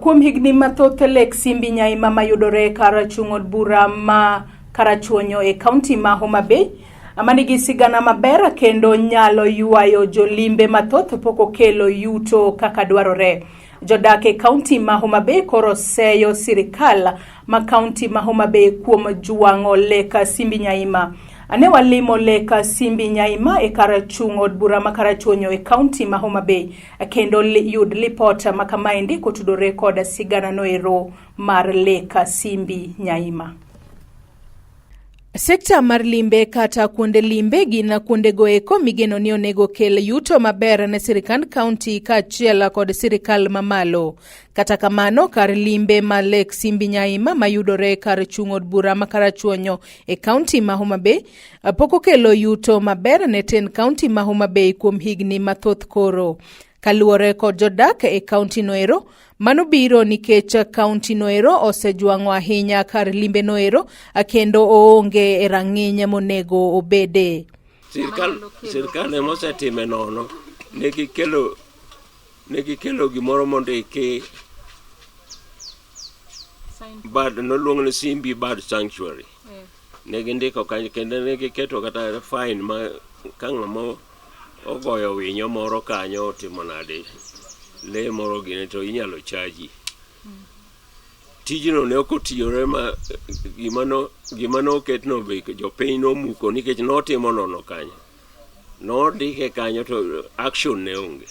Kuom higni mathoth lek Simbi Nyaima mayudore kar chung' od bura ma Karachuonyo e kaunti ma Homa Bay manigi sigana maber kendo nyalo ywayo jolimbe mathoth pok okelo yuto kaka dwarore. Jodak e kaunti ma Homa Bay koro seyo sirikal ma kaunti ma Homa Bay kuom jwang'o lek Simbi Nyaima. Ne walimo lek Simbi Nyaima e kar chung' od bura ma Karachuonyo e kaunti ma Homa Bay kendo yud lipot ma kamaendi kotudore kod sigana noero mar lek Simbi Nyaima. Sekta mar limbe kata kuonde limbe gin kuondego eko migeno ni onego kel yuto maber ne sirkand kaunti kaachiel kod sirkal mamalo. Kata kamano, kar limbe ma Lake Simbi Nyaima mayudore kar chung' od bura ma Karachuonyo e kaunti ma Homa Bay pok okelo yuto maber ne tend kaunti ma Homa Bay kuom higni mathoth koro. Kaluwore kod jodak e kaunti noero, mano biro nikech kaunti noero osejwang'o ahinya kar limbe noero kendo oonge e rang'iny monego obede. Sirkal ema osetime nono. Ne gikelo gimoro mondiki bird noluong ni Simbi Bird Sanctuary. Ne gindiko kanyo kendo ne giketo kata fine ma ka ng'ama ogoyo winyo moro kanyo otimo nade lee moro gini to inyalo chaji. Tijno ne ok otiyore ma gima noketno be jopiny nomuko nikech notimo nono kanyo. Nondike kanyo to action ne onge.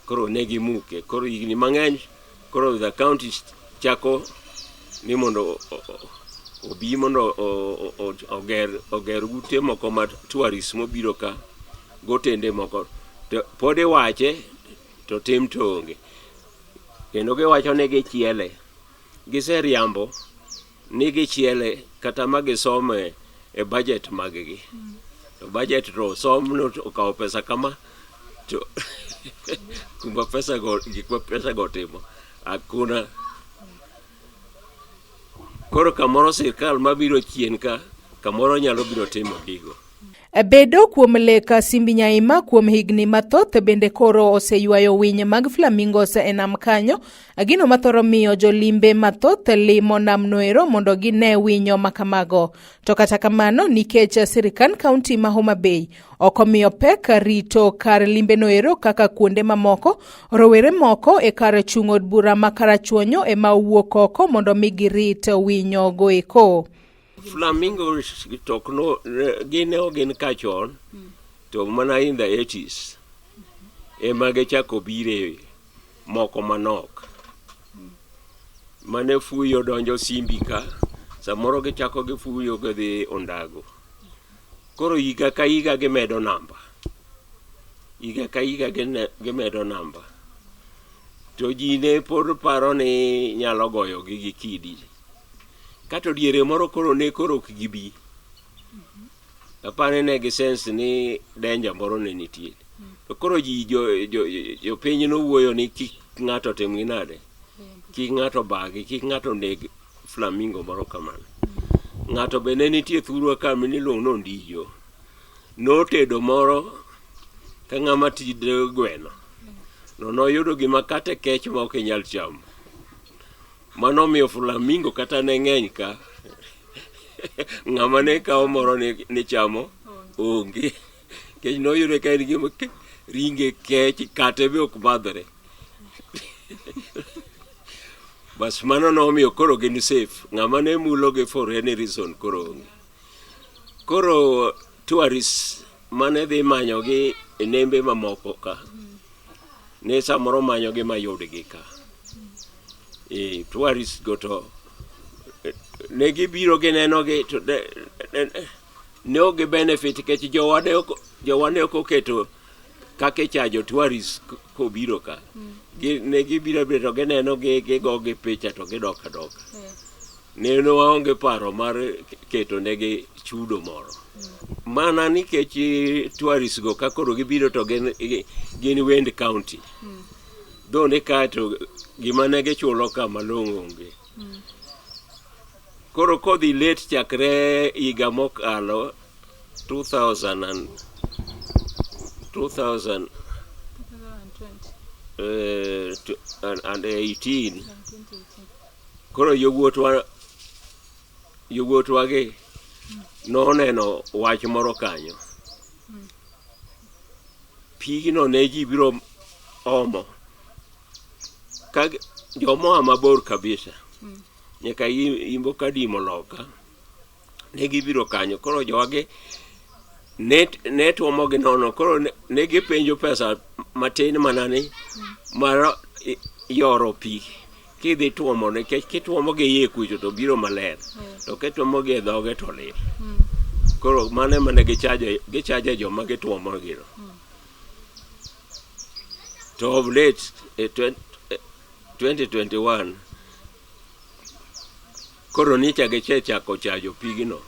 Koro ne gimuke. Koro higni mang'eny koro the county chako ni mondo obi mondo oger ute moko ma tourists mobiro ka gotende moko. To pod iwache to tim to onge. Kendo giwacho ni gichiele. Giseriambo ni gichiele kata ma gisome e budget maggi. To budget to osom no okawo pesa kama to kuma pesa go gik ma pesa go timo hakuna. Koro kamoro sirkal mabiro chien ka kamoro nyalo biro timo gigo. Bedo kuom lek Simbi Nyaima kuom higni mathoth bende koro oseywayo winy mag flamingos e nam kanyo, gino mathoro miyo jolimbe mathoth limo nam noero mondo gine winyo makamago. To kata kamano, nikech sirkand kaunti ma Homa Bay ok omiyo pek rito kar limbe noero kaka kuonde mamoko, rowere moko e kar chung' od bura ma Karachuonyo ema owuok oko mondo mi girit winyo goeko. Flamingos to ok no gin ne ok gin ka chon to mana in the 80s ema gichako bire moko manok mane fuyo donjo Simbi ka samoro gichako gifuyo gidhi Ondago. Koro higa ka higa gimedo namba, higa ka higa gimedo namba to ji ne pod paro ni nyalo goyogi gi kidi. Kato diere moro koro ne koro ok gibi. Apani ne gi sense ni danger moro ne nitie. To koro ji jopiny nowuoyo ni kik ng'ato tim gi nade, kik ng'ato bagi, kik ng'ato neg flamingo moro kamano. Ng'ato be ne nitie thurwa ka miluongo ni Ondijo. Notedo moro ka ng'ama tedo gweno. No noyudo gima kate kech ma ok inyal chamo. Mano omiyo flamingo kata ne ng'eny ka ng'ama ne kawo moro ni chamo onge. Nikech noyude ka en gima ringe kech kate be ok madhre. Bas mano nomiyo koro gin safe. Ng'ama ne mulogi for any reason koro onge. Koro tourists mane dhi manyogi e nembe mamoko ka ne samoro manyogi mayudgi ka. E, tourists go to ne gibiro ginenogi to ne ok gi benefit nikech jowa ne ok oketo kaka ichajo tourists kobiro ka. Ne gibiro biro to gineno gi gigo gi picha to gidok adoka. Ne waonge paro mar keto negi chudo moro. Mana nikech tourists go ka koro gibiro to gin wend county. Dho ni kae to gima ne gichulo ka malong'o onge. Koro kodhi late chakre higa mokalo 2000 and 2000 and 18. Koro yowuotwa yowuotwagi noneno wach moro kanyo. Pigno ne ji biro omo ka jomoa mabor kabisa nyaka imbo kadimo loka ne gibiro kanyo. Koro jogi ne ne tuomogi nono. Koro ne gipenjo pesa matin mana ni mar yoro pi kidhi tuomo, nikech kituomo gi iye kucho to biro maler, to kituomo gi e dhoge to lil. Koro mano ema ne gichajo gichajo joma gituomo gino. To of late e 2021 koro nicha gichechako chajo pigno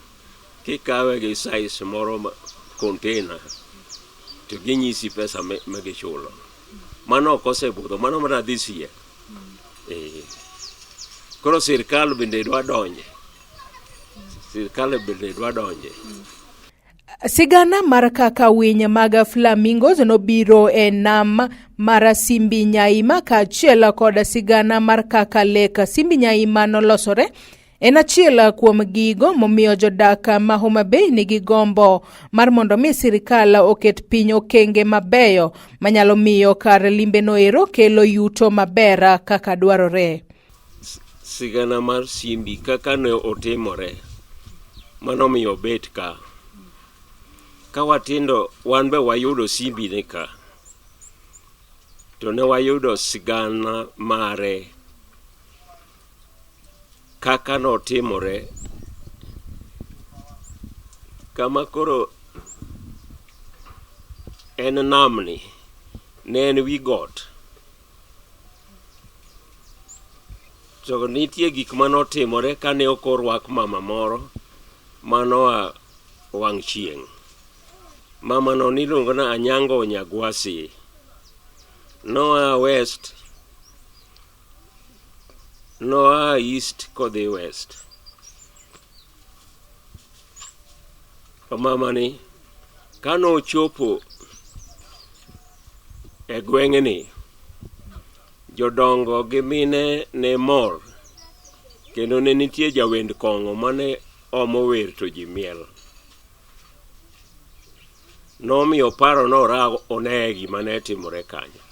kikawe gi size moro container to ginyisi pesa ma gichulo. Mano ok osebudho, mano mana this year. Eh. Koro sirkal bende dwa donje. Sirkal bende dwa donje. Sigana mar kaka winy mag flamingos nobiro e nam mar Simbi Nyaima kaachiel kod sigana mar kaka lek Simbi Nyaima nolosore en achiel kuom gigo momiyo jodak ma Homa Bay nigi gombo mar mondo mi sirkal oket piny okenge mabeyo manyalo miyo kar limbe noero kelo yuto maber kaka dwarore. Sigana mar Simbi kaka ne otimore mano miyo obet ka. Ka watindo wan be wayudo Simbi ni ka. To ne wayudo sigana mare kaka notimore kama koro en namni ne en wi got. To nitie gik manotimore kane ok orwak mama moro manoa wang' chieng'. Mamano niluongo ni Anyango Nyagwasi. Noa west, noa east kodhi west. To mamani kanochopo e gweng'ni, jodongo gi mine ne mor kendo ne nitie jawend kong'o mane omo wer to ji miel. Nomiyo paro nora one gima ne timore kanyo.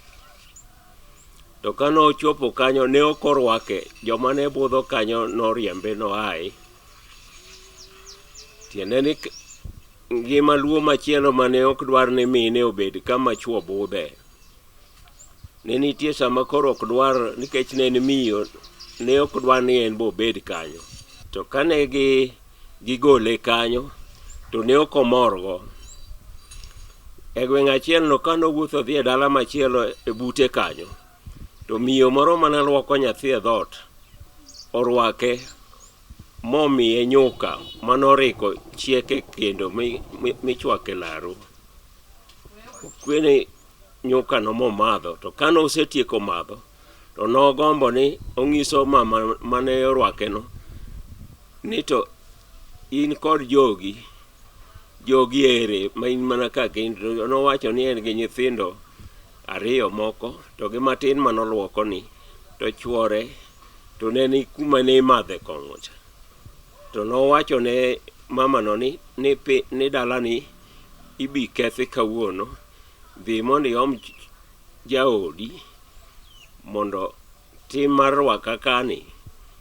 To kane ochopo kanyo ne ok orwake, joma ne budho kanyo noriembe noaye. Tiende ni ngima luo machielo mane ok dwar ni mine obed kama chuo budhe. Ne nitie sama koro ok dwar nikech ne en miyo, ne ok dwar ni en be obed kanyo. To kane gi gigole kanyo to ne ok omorgo. E gweng' achiel no kane owuotho odhi e dala machielo e bute kanyo, to miyo moro mane luoko nyathi e dhoot orwake momiye nyuka manoriko chiek e kendo michwako e laro. Okwene nyuka no momadho to kane osetieko madho to nogombo ni ong'iso mama mane orwake no ni to in kod jogi jogi ere ma in mana ka kendi. To nowacho ni en gi nyithindo ariyo moko to gi matin manoluoko ni to chuore to ne ni kuma ne imadhe kong'o cha. To nowacho ne mamano ni ni, ni dalani ibi kethi kawuono, dhi mondo iom jaodi mondo tim mar rwaka kani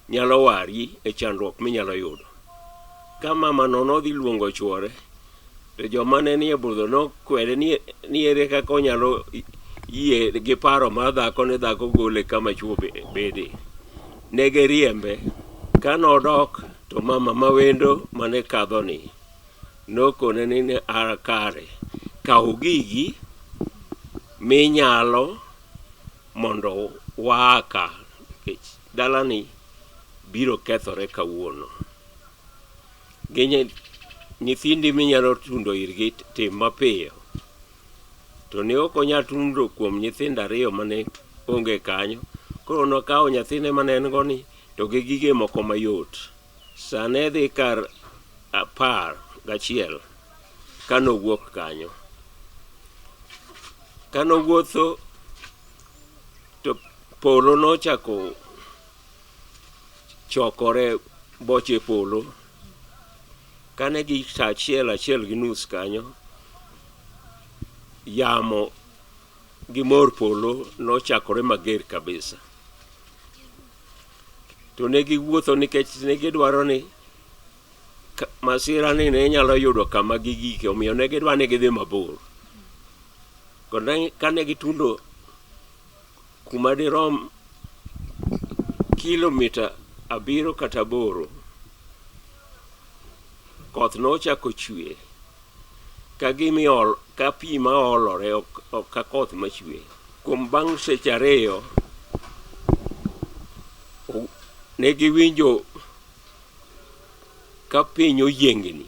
nyalo wari e chandruok minyalo yudo. Ka mamano nodhi luongo chuore, to joma ne nie budho nokwere ni, ni ere kaka onyalo yie gi paro mar dhako ni dhako gole kama chuo bede. Ne giriembe. Ka nodok to mama mawendo mane kadho ni nokone ni ne ara kare kaw gigi minyalo mondo waa ka nikech dalani biro kethore kawuono. Gi nyithindi minyalo tundo irgi tim mapiyo. To ne ok onyal tundo kuom nyithindo ariyo mane onge kanyo. Koro nokawo nyathine mane en go ni to gi gige moko mayot. Sa ne dhi kar 11 kanowuok kanyo. Kanowuotho Polo nochako chokore boche polo. Kane gi saa achiel, achiel gi nus kanyo, yamo gi mor polo nochakore mager kabisa. To ne giwuotho nikech ne gidwaro ni masira ni ne nyalo yudo kama gigike, omiyo ne gidwa ni gidhi mabor. Kane gitundo kuma dirom kilomita 7 kata 8, koth nochako chwe ka gimiol ka pi ma olore, ok ka koth machwe. Kuom bang' seche 2 ne giwinjo ka piny oyiengni.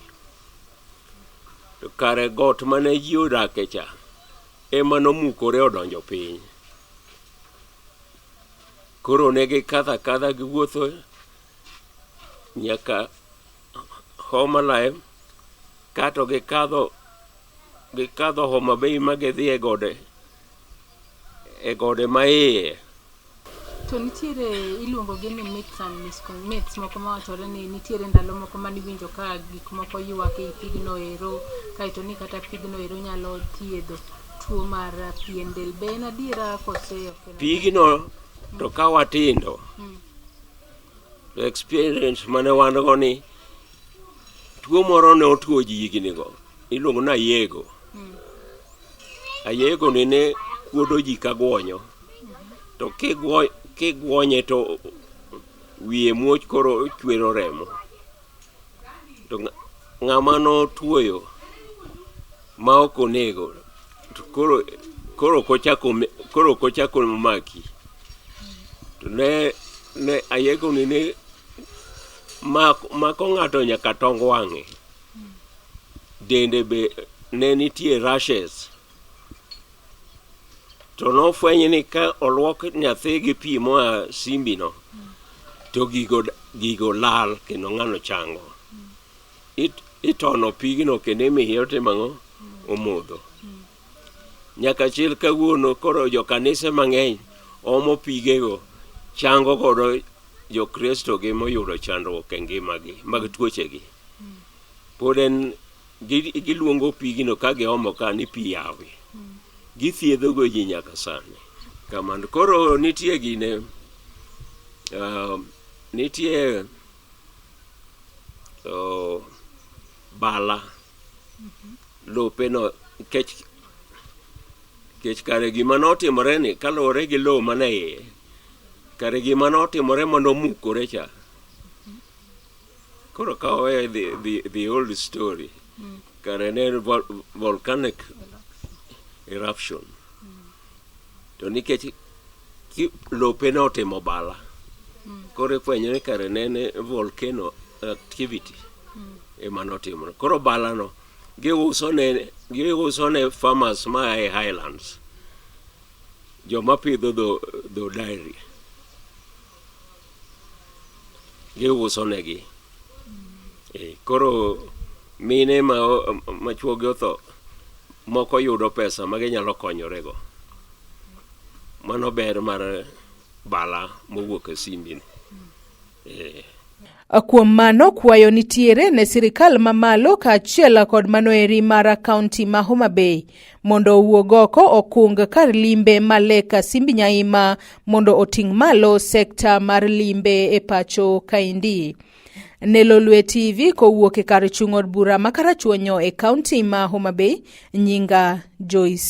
To kare got mane ji odake cha ema nomukore odonjo piny. Koro ne gikadho akadha giwuotho nyaka Homa Lime, kato gikadho Homa Bay ma gidhi e gode, e gode ma iye. To nitiere iluongo gi ni myths and myths moko mawachore ni nitiere ndalo moko maniwinjo ka gik moko ywak ei pigno ero, kaeto ni kata pigno ero nyalo thiedho tuo mar pien del. Be en adiera kose ok en? Pigno to ka watindo, to experience mane wan go ni tuo moro ne otuo ji higni go, iluongo ni ayego. Ayego ni ne kuodo ji ka gwonyo. To kigwonye to wiye muoch, koro chwero remo. To ng'ama notuoyo ma ok onego to koro ok ochako maki. To ne ayego ni ne mako ng'ato nyaka tong wang'e. Dende be ne nitie rashes. To nofweny ni ka oluok nyathi gi pi moa simbi no, to gigo lal kendo ng'ano chango. Itono pigno kendo imiye otimo ang'o? Omodho. Nyaka chil kawuono koro jokanise mang'eny omo pigego chango godo jokristo gi moyudo chandruok e ngimagi mag tuochegi. Pod en giluongo pigno ka giomo ka ni pi yawi. Githiedhogo ji nyaka sani. Kamano. Koro nitie gine, nitie bala lope no kech kare gima notimore ni kaluwore gi lowo mane iye, kare gima notimore mondo omukore cha. Koro ka owe the old story, kare ne en volcanic eruption. To nikech lope notimo bala, koro ifwenyo ni kare ne en volcano activity ema notimore. Koro bala no giuso ne farmers ma e highlands, joma pidho dho dairy. Giuso negi. Koro mine ma chuogi otho moko yudo pesa ma ginyalo konyorego. Mano ber mar bala mowuok e simbi ni. Kuom mano, kwayo nitiere ne sirikal mamalo kaachiel kod manoeri mar kaunti ma Homa Bay mondo owuog oko okung kar limbe ma Lake Simbi Nyaima mondo oting' malo sekta mar limbe e pacho kaendi. Ne Lolwe TV kowuok e kar chung' od bura ma Karachuonyo e kaunti ma Homa Bay, nyinga Joyce.